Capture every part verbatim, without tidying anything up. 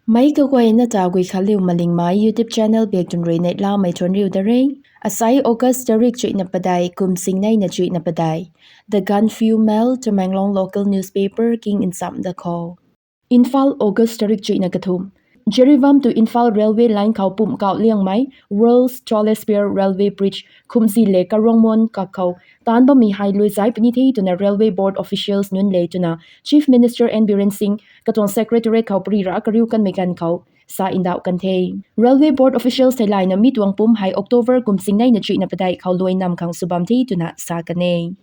Meic kaguayna ta Guikhanliu Malingmei YouTube channel bak tun rui neihlamei thuanriu da re. Asai August tarik chuihna padeih, kum singneina chuihna padeih. The Gaanphiu Mail, Tamenglong local newspaper king nchamh da khou. Imphal, August tarik chuihna kathumh. Jiribam tu Imphal railway line khou pumh kauh liangmei, World's Tallest Pier Railway Bridge, khumzi le karongmon kak khou taanc bammei hei luai zai puni the twna Railway Board officials nunc le twna Chief Minister N Biren Singh katuang secretariat khou pari ra kariu kanmei ganv khou sa ndauh kan the. Railway Board officials theilayna mi tuang pumc hei October kum singneina chuihna padeih khou luai nam khang sw bam the twna sa kan e.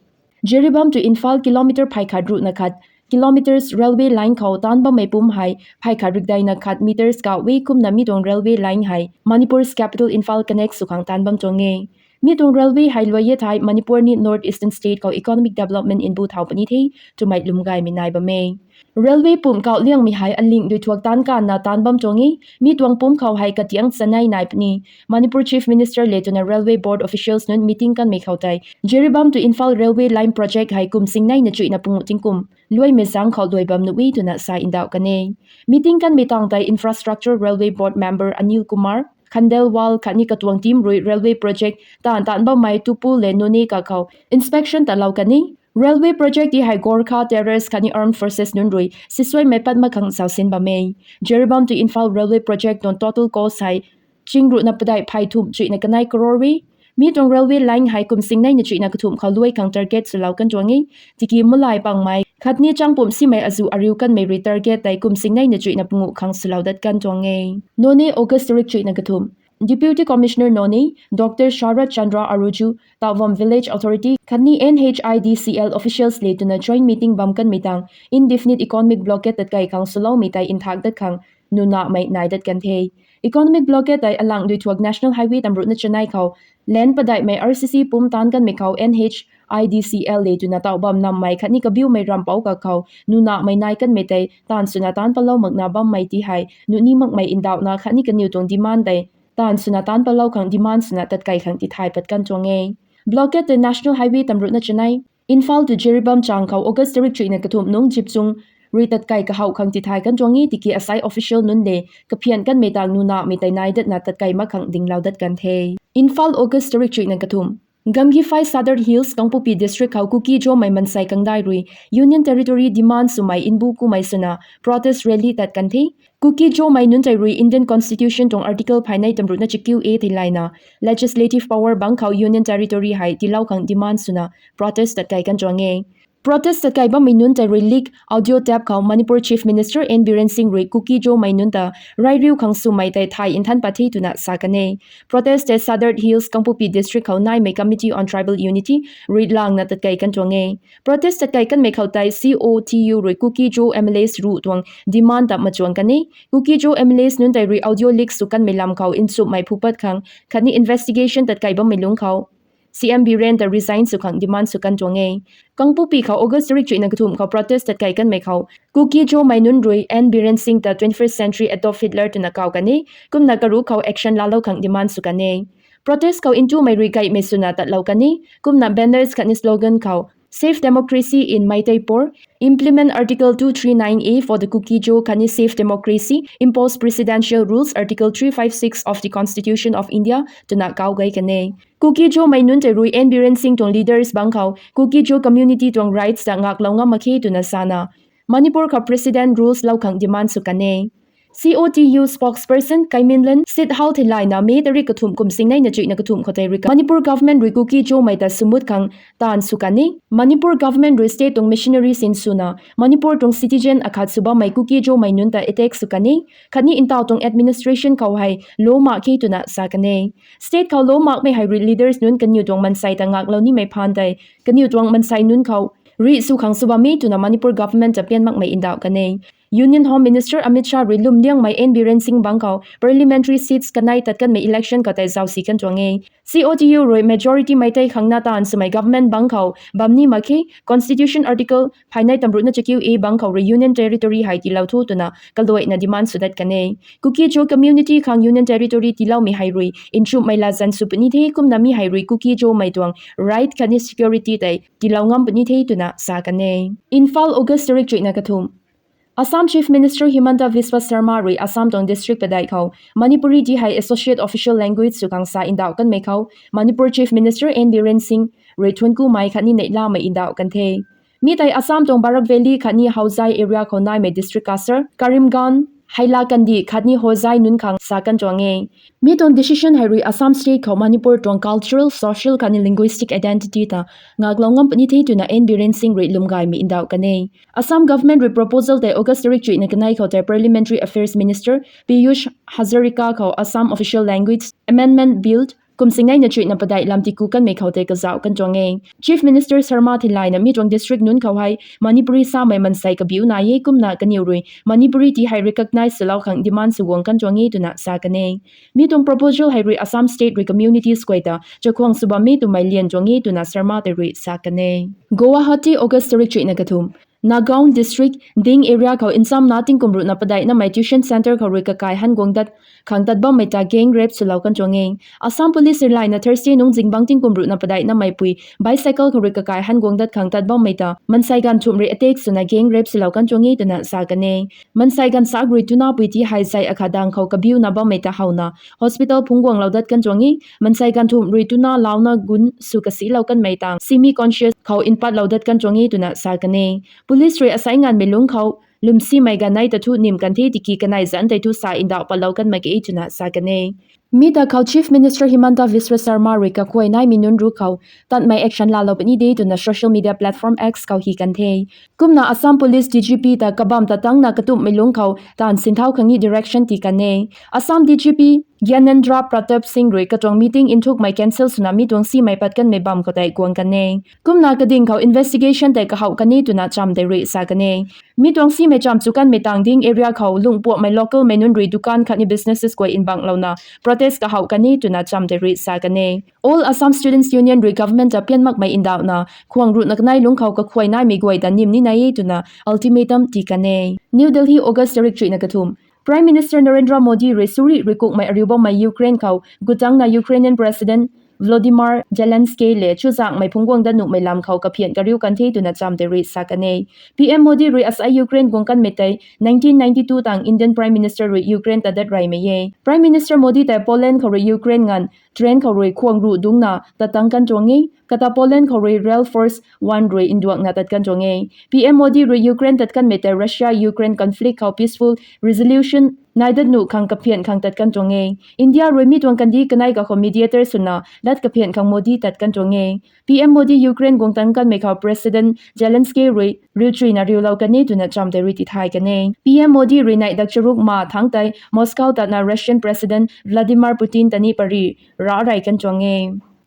Jiribam tu Imphal kilometer phay khat ruhna khat kilometres railway line khou taanc bammei pumc hei phay khat rikdeina khat metres kauh e. Kumna mi tuang railway line hei Manipur's capital Imphal connect sw khang taanc bam tuang e. Mi tuang railway hei luai e thei Manipur ni North Eastern state khou economic development nbu thau puni the twmei lwm gaymei nai bam e. Railway pumh kauh liangmei hei aling dui thuak taanc kanna taanc bam tuang e. Mi tuang pumc khou hei katiang chanei nai puni. Manipur Chief Minister le twna Railway Board officials nunc meeting kanmei khou tei Jiribam tu Imphal railway line project hei kum singneina chuihna panguh tingkum luaimei zangc khou luai bam nuh e twna sa ndauh kan e. Meeting kanmei tang tei Infrastructure Railway Board member Anil Kumar Khandelwal khatni katuang team rui railway project taanv taanc bammei Tupul le Noney kak khou inspection talou kan e. Railway project ti hei Gorkha Terrorist khatni Armed Forces nunc rui sisuaimei pat mak khang zausin bam e. Jiribam tu Imphal railway project tuang total cost hei ching ruhna padeih phay thumh chuihna kanei crore e. Mi tuang railway line hei kum singneina chuihna kathumh khou luai khang target swlou kan tuang e. Tiki mulay pangmei khatni changpumh simei azuh ariu kanmei rui target tei kum singneina chuihna panguh khang swlou dat kan tuang e. Noney, August tarik chuihna kathumh. Deputy Commissioner Noney, Doctor Sharat Chandra Aruju, Taobam Village Authority khatni N H I D C L officials le twna joint meeting bam kanmei tang indefinite economic blockade tatkai khang swloumei tei nthak dat khang nunahmei nai dat kan the. Economic blockade tei alang dui thuak National Highway tamruhna chanei khou len padeihmei R C C pumc taanc kanmei khou N H I D C L le twna taw bam nammei khatni kabiumei rampouc kak khou nunahmei nai kanmei tei taanv swna taanc palou makna bammei ti hei nuni makmei ndauhna khatni kaniw tuang demand tei taanv swna taanc palou khang demand swna tatkai khang tithay pat kan tuang e. Blockade tei National Highway tamruhna chanei Imphal tu Jiribam chang khou August tarik chuihna kathumh nungc zip chung rui tatkai kahaw khang tithay kan tuang e. Tiki asai official nunc le kaphian kanmei tang nunahmei tei nai datna tatkai mak khang dinglou dat kan the. Imphal, August tarik chuihna kathumh. Gamgiphai Sadar Hills, Kangpokpi District khou Kuki-Zomei mansei kangdai rui Union Territory demand swmei nbu kumei swna protest rally tat kan the. Kuki-Zomei nunc tei rui Indian Constitution tuang Article phaynei tamruhna chakiu A theilayna legislative power bangc khou Union Territory hei tiilou khang demand swna protest tatkai kan tuang e. Protest tatkai bammei nunc tei rui leak audio tape khou Manipur Chief Minister N Biren Singh rui Kuki-Zomei nunc ta rairiu khang swmei tei thay nthan pat the twna sa kan e. Protest tei Sadar Hills, Kangpokpi District khou naimei Committee on Tribal Unity rui langna tatkai kan tuang e. Protest tatkai kanmei khou tei C O T U rui Kuki-Zo M L As ruh tuang demand ta machuang kan e. Kuki-Zo M L As nunc tei rui audio leak sw kanmei lam khou nchumhmei phupat khang khatni investigation tatkai bammei lungc khou C M Biren ta resign sw khang demand sw kan tuang e. Kangpokpi khou August tarik chuihna kathumh khou protest tatkai kanmei khou Kuki-Zomei nunc rui N Biren Singh ta twenty-first century Adolf Hitler twna kaw kan e. Kumna karuh khou action laalou khang demand sw kan e. Protest khou ntumei rui gaymei swna tatlou kan e. Kumna banners khatni slogan khou Save Democracy in Meiteipur, Implement Article two three nine A for the Kuki-Zo khatni Save Democracy, Impose Presidential Rules, Article three five six of the Constitution of India twna kaw gay kan e. Kuki-Zomei nunc tei rui N Biren Singh tuang leaders bangc khou Kuki-Zo community tuang rights ta ngaklou ngam mak khe twna sana Manipur khou president rules lou khang demand sw kan e. C O T U spokesperson Kaiminlan Sithaw theilayna May tarik kathumh kum singneina chuihna kathumh khou tei rui Manipur government rui Kuki-Zomei ta swmut khang taanv sw kan e. Manipur government rui state tuang missionary sin swna Manipur tuang citizen akhat sw bammei Kuki-Zomei nunc ta attack sw kan e. Khatni ntaw tuang administration khou hei law mak khe twna sa kan e. State khou law makmei hei rui leaders nunc kaniw tuang mansei ta ngaklou nimei phaan tei kaniw tuang mansei nunc khou rih sw khang sw bam e twna Manipur government ta pian makmei ndauh kan e. Union Home Minister Amit Shah rui lwmliangmei N Biren Singh bangc khou parliamentary seats kanei tat kanmei election khou tei zausi kan tuang e. C O T U rui majority Meitei khang na taanv swmei government bangc khou bam ni mak khe, Constitution Article phaynei tamruhna chakiu A bangc khou rui Union Territory hei tiilou tho twna kaluaina demand sw dat kan e. Kuki-Zo community khang Union Territory tiiloumei hei rui nchumhmei latzan sw puni the, kumna mi hei rui Kuki-Zomei tuang right khatni security tei tiilou ngam puni the twna sa kan e. Imphal, August tarik chuihna kathumh. Assam Chief Minister Himanta Biswa Sarma rui Assam tuang district padeih khou Manipuri ti hei associate official language sw khang sa ndauh kanmei khou Manipur Chief Minister N Biren Singh rui thuanckumei khatni neihlamei ndauh kan the. Mi tei Assam tuang Barak Valley khatni Houzai area khou naimei district kasar Karimganj, Hailakandi khatni Hojai nunc khang sa kan tuang e. Mi tuang decision hei rui Assam state khou Manipur tuang cultural, social khatni linguistic identity ta ngaklou ngam puni the twna N Biren Singh rui lwmgaymei ndauh kan e. Assam government rui proposal tei August tarik chuihna kanei khou tei Parliamentary Affairs Minister Piyush Hazarika khou Assam Official Language Amendment Bill kum singneina chuihna padeih lam tiku kanmei khou tei kazauh kan tuang e. Chief Minister Sarma theilayna mi tuang district nunc khou hei Manipuri samei mansei kabiu nai e, kumna kaniw rui Manipuri ti hei recognize swlou khang demand sw guang kan tuang e twna sa kan e. Mi tuang proposal hei rui Assam state rui communities guay ta chakhwang sw bammei twmei lian tuang e twna Sarma tei rui sa kan e. Guwahati, August tarik chuihna kathumh. Nagaon district, Ding area khou nchamna tingkum ruhna padeih namei tuition centre khou rui kakai han guang dat khang tat bammei ta gang rape swlou kan tuang e. Assam Police rui layna Thursday nung zingbangc tingkum ruhna padeih nameipui bicycle khou rui kakai han guang dat khang tat bammei ta mansei ganv thumh rui attack swna gang rape swlou kan tuang e twna sa kan e. Mansei ganv sak rui tunapui ti hei zei akhat dang khou kabiuna bammei ta howna hospital phungc guanglou dat kan tuang e. Mansei ganv thumh rui tuna launa gun sw kasilou kanmei tang semi conscious khou mpatlou dat kan tuang e twna sa kan e. Police rui asai nganvmei lungc khou lwmsimei ganv nei ta thu nim kan the tiki kanei zanc tei thu sa ndauh patlou kan mak ge twna sa kan e. Mi ta khou Chief Minister Himanta Biswa Sarma rui kakhuay naimei nunc ruc khou tatmei action laalou puni de twna social media platform X khou hi kan the. Kumna Assam Police D G P ta kabamv ta tangna katumhmei lungc khou taanv sinthau khang ni direction ti kan e. Assam D G P Gyanendra Pratap Singh rui katuang meeting nthukmei cancel swna mi tuang simei pat kanmei bam khou tei guang kan e. Kumna kading khou investigation tei kahouh kan e twna cham tei rui sa kan e. Mi tuang simei cham chu kanmei tang Ding area khou lungpuakmei localmei nunc rui dukan khatni businesses guay nbanglouna protest kahouh kan e twna cham tei rui sa kan e. All Assam Students Union rui government ta pian makmei ndauhna khwang ruhna kanei lungc khou kakhuay naimei guay ta nim ni nai e twna ultimatum ti kan e. New Delhi, August tarik chuihna kathumh. Prime Minister Narendra Modi rui suri rui kukmei ariu bammei Ukraine khou gutangna Ukrainian President Volodymyr Zelensky le chuzaenghmei phungc guang dat nuhmei lam khou kaphian kariu kan the twna cham tei rui sa kan e. P M Modi rui asai Ukraine guang kanmei tei nineteen ninety-two tang Indian Prime Minister rui Ukraine ta dat reymei e. Prime Minister Modi tei Poland khou rui Ukraine nganv train khou rui khwang ruh dungcna tat tang kan tuang e. Kata Poland khou rui Rail Force One rui nduakna tat kan tuang e. P M Modi rui Ukraine tat kanmei tei Russia-Ukraine conflict khou peaceful resolution nai dat nuh khang kaphian khang tat kan tuang e. India rui mi tuang kandih kanei kakhou mediator swna lat kaphian khang Modi tat kan tuang e. P M Modi Ukraine guang tang kanmei khou President Zelensky rui riuchuina riulou kan e twna cham tei rui tithay kan e. P M Modi rui neih dak charuk ma thangc tei Moscow tatna Russian President Vladimir Putin ta ni pary ra rey kan tuang e.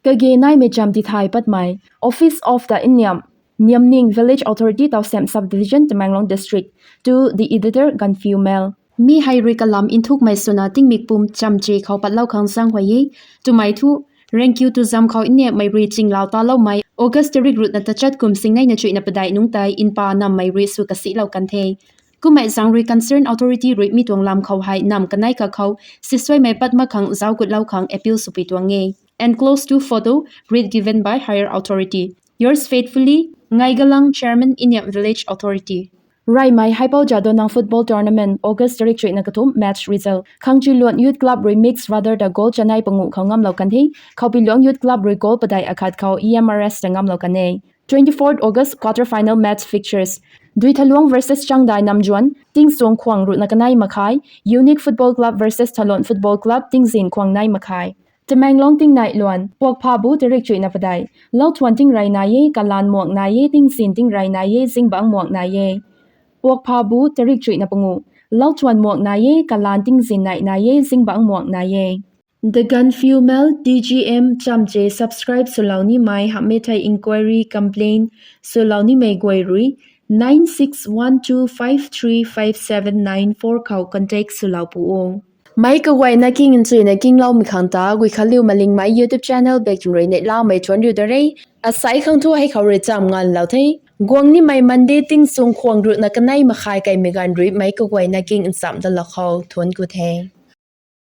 Kage naimei cham tithay patmei. Office of the Niam, Niamning Village Authority, Tousem Subdivision, Tamenglong District. To the editor, Gaanphiu Mail. Mi hei rui kalam nthukmei swna tingmik pum chamche khou patlou khang zaenghuay e. Twmei thu, Rengkiu tuzam khou nnamei rui chinglou taloumei August tarik ruhna tachat kum singneina chuihna padeih nungc tei npa nammei rui sw kasilou kan the. Kummei zaeng rui concerned authority rui mi tuang lam khou hei nam kanei kakhou sisuaimei pat mak khang zauc kutlou khang appeal swpui tuang e. Enclosed two photo, read given by higher authority. Yours faithfully, Ngaigalang, Chairman, Niam Village Authority. Reymei Haipou Jadonang Football Tournament, August tarik chuihna kathumh, match result. Khangchiluan Youth Club rui mixed rather ta goal chanei panguh khou ngamlou kan the. Khoupiluang Youth Club rui goal padeih akhat khou E M R S ta ngamlou kan e. Twenty-fourth August quarter final match fixtures. Duithaluang versus Changdai Namjuan, tingsuang khwang ruhna kanei makhai. Unique Football Club versus Thalon Football Club, tingzin khwang nei makhai. Tamenglong tingnai luan, Puakphabu tarik chuihna padeih. Louthuan tingrey nai e, kalan muak nai e, tingzin tingrey nai e, zingbangc muak nai e. Puakphabu tarik chuihna panguh. Louthuan muak nai e, kalan tingzin nei nai e, zingbangc muak nai e. The Gaanphiu Mail, T G M chamche subscribe swlou nimei hamhmei thei inquiry complaint swlou nimei guay rui nine six one two five three five seven nine four khou contact swlou pu o. Meic kaguayna king nchuina kingloumei khang ta Guikhanliu Malingmei YouTube channel bak tun rui neihlamei thuanc riu da re. Asai khang thu hei khou rui cham nganvlou the. Guang nimei Monday tingsuang khwang ruhna kanei makhai kaimei ganv rui meic kaguayna king nchamh dalou khou thuanc ku the.